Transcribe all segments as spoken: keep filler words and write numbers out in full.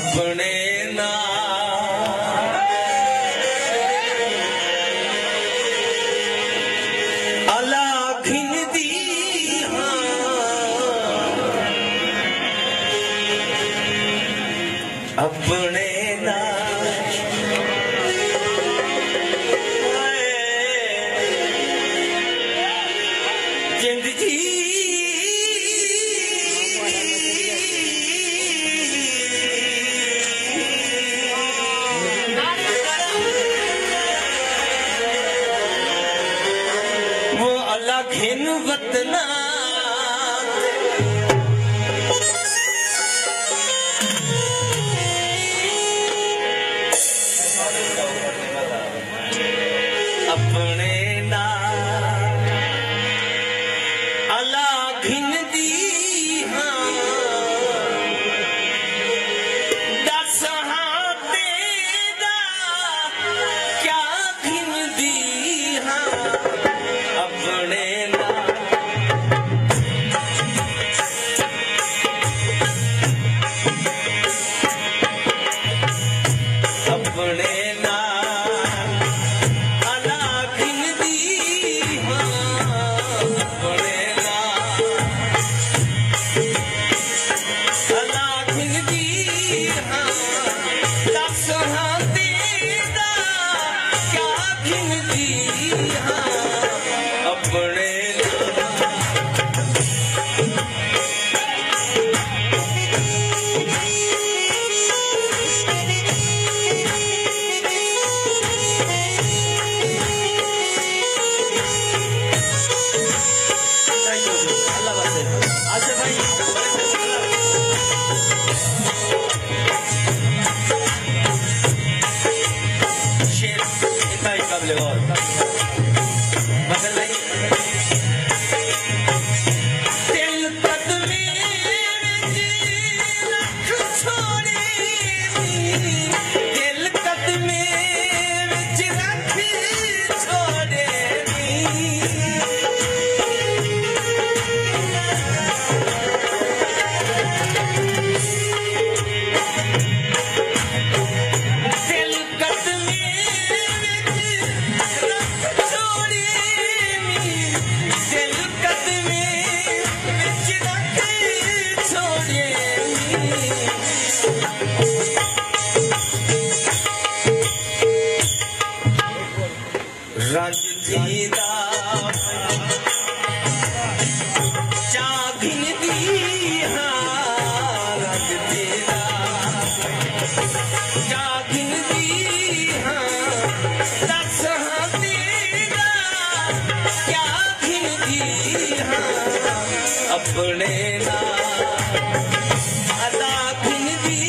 اپݨے نال الا گھندی ہاں، اپݨے نال جند جی۔ وہ الا گھن وطنا اپݨے نال الا گھندی ہاں، ݙس ہاں تیݙا کیا گھندی ہاں، اپݨے نال اپݨے نال الا گھندی ہاں، اپݨے نال الا گھندی ہاں، ݙس ہاں تیݙا کیا گھندی ہاں، اپݨے نال۔ شعر انتہائی قابل غور۔ مطلب بھائی، دل قدمیں وچ رکھ چھوڑے، دل قدمیں وچ رکھ چھوڑے۔ دل قدمیں وچ رکھ چھوڑے، دل قدمیں وچ رکھ چھوڑے۔ رنج تھیندا چا گھندی ہاں، رنج تھیندا چا گھندی ہاں، ݙس ہاں تیݙا کیا گھندی ہاں، اپݨے نال الا گھندی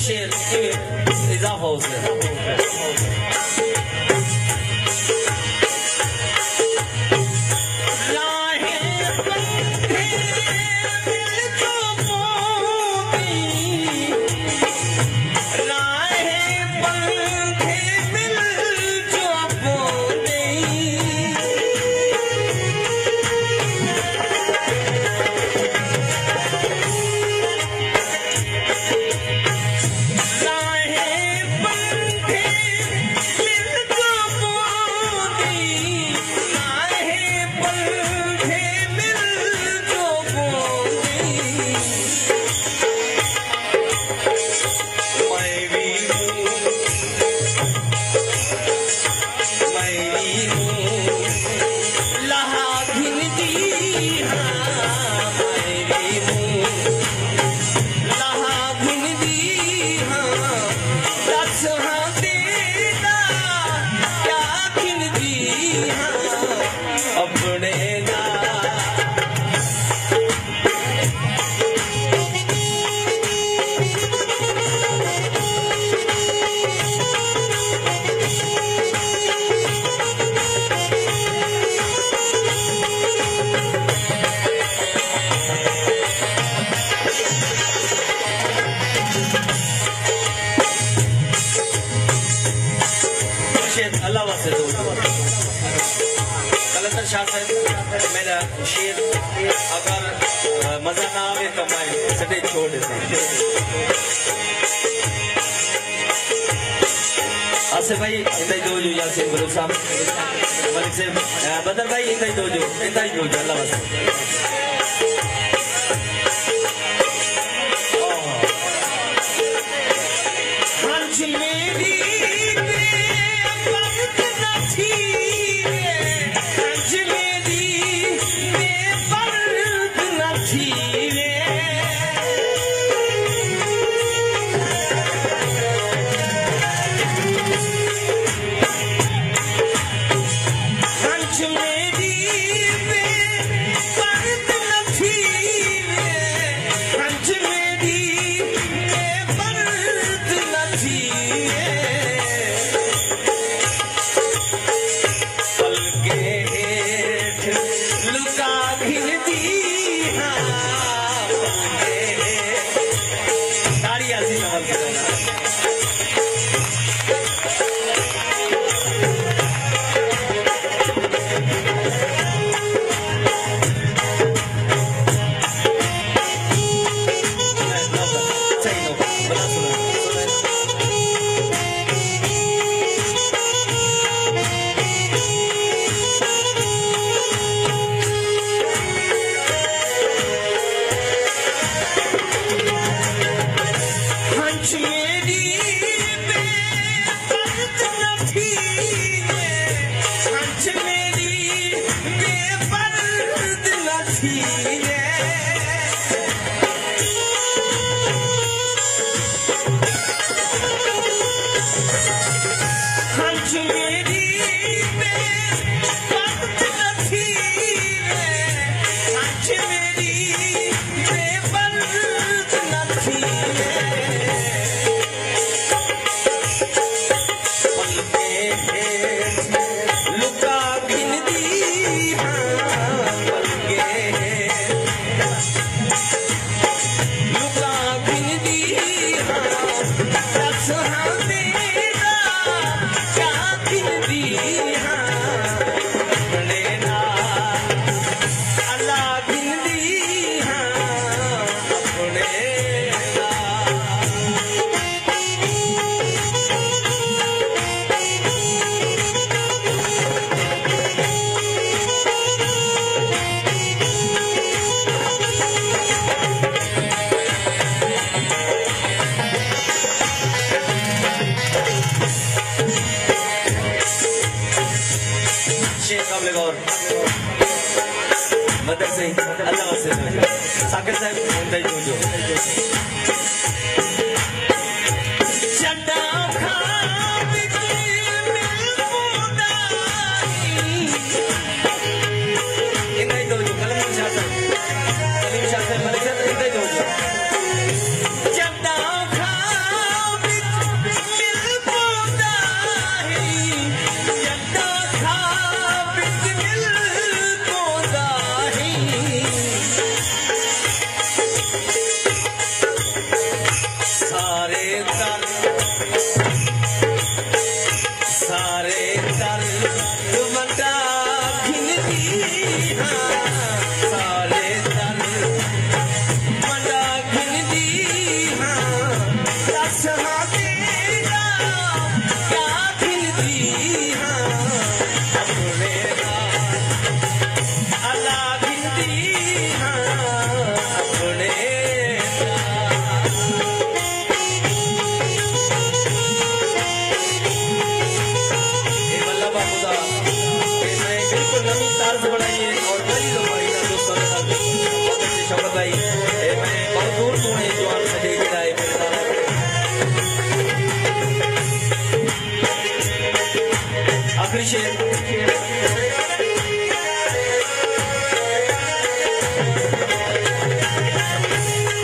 شعر اضافہ ہوسی۔ راہیں بندھے مل جو پوندی، راہیں بندھے مل جو پوندی۔ راہیں بندھے مل جو پوندی، راہیں بندھے مل جو پوندی۔ میں وی ہوں، میں وی ہوں، لہا گھندی ہاں، میں وی ہوں، لہا گھندی ہاں، ݙس ہاں تیݙا کیا گھندی ہاں، اپݨے دا۔ مرشد، اللہ واسطے دو۔ قلندر شاہ صاحب، میݙا شعر اگر، آ، مزہ نہ آوے تاں میں سݙے چھوڑ ݙیساں۔ آصف بھائی، اتھائیں دو جو، یاسین ملک صاحب، ملک صاحب، آ، بدر بھائی، اتھائیں دو جو، اتھائیں دو جو، اللہ واسطے۔ ہنج میݙی بے پرد نہ تھیوے، ہنج میݙی بے پرد نہ تھیوے۔ ہنج میݙی بے پرد نہ تھیوے، ہنج میݙی بے پرد نہ تھیوے۔ پلکیں ہیٹھ لکا گھندی ہاں، پلکیں ہیٹھ۔ تاڑی آسی نال۔ ہنج میݙی بے پرد نہ تھیوے، ہنج میݙی بے پرد نہ تھیوے۔ ہنج میݙی بے پرد نہ تھیوے، ہنج میݙی بے پرد نہ تھیوے۔ پلکیں ہیٹھ لکا گھندی ہاں، پلکیں ہیٹھ لکا گھندی ہاں، ݙس ہاں تیݙا کیا گھندی ہاں، اپݨے نال الا گھندی ہاں، اپݨے نال۔ شعر قابل غور۔ مدر سئیں، اللہ واسطے۔ ثاقب صاحب، ہݨ تئیں جو جو۔ جݙاں کھاوی مل پوندا ہئی۔ اتھائیں جو جو، کلیم شاہ صاحب۔ کلیم شاہ صاحب، ملک صاحب، اتھائیں جو جو۔ جݙاں کھاوی سارے در ونڈا گھندی ہاں، سارے در ونڈا گھندی ہاں، دس ہاں تیرا کیا گھندی ہاں، اپنے نال الا گھندی ہاں، اپنے نال۔ اے مطلب آ خدا کہ میں بالکل نویں طرز بݨائی ہے اور کئی لوگ انہاں دوستاں دے نال بہت اچھی شبت آئی۔ اے میں بہت دور توں اے جوان سڄے جیڑھا اے میرے نال۔ آخری شعر۔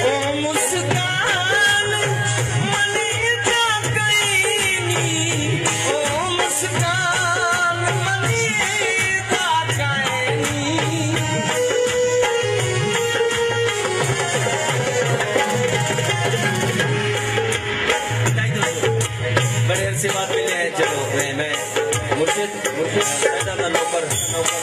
او مسکان منی دا کائنی، او مسکان منی دا کائنی۔ بڑے عرصے بعد ملے ہیں، چلو میں، میں مرشد، مرشد پیدا تھا نوکر، نوکر۔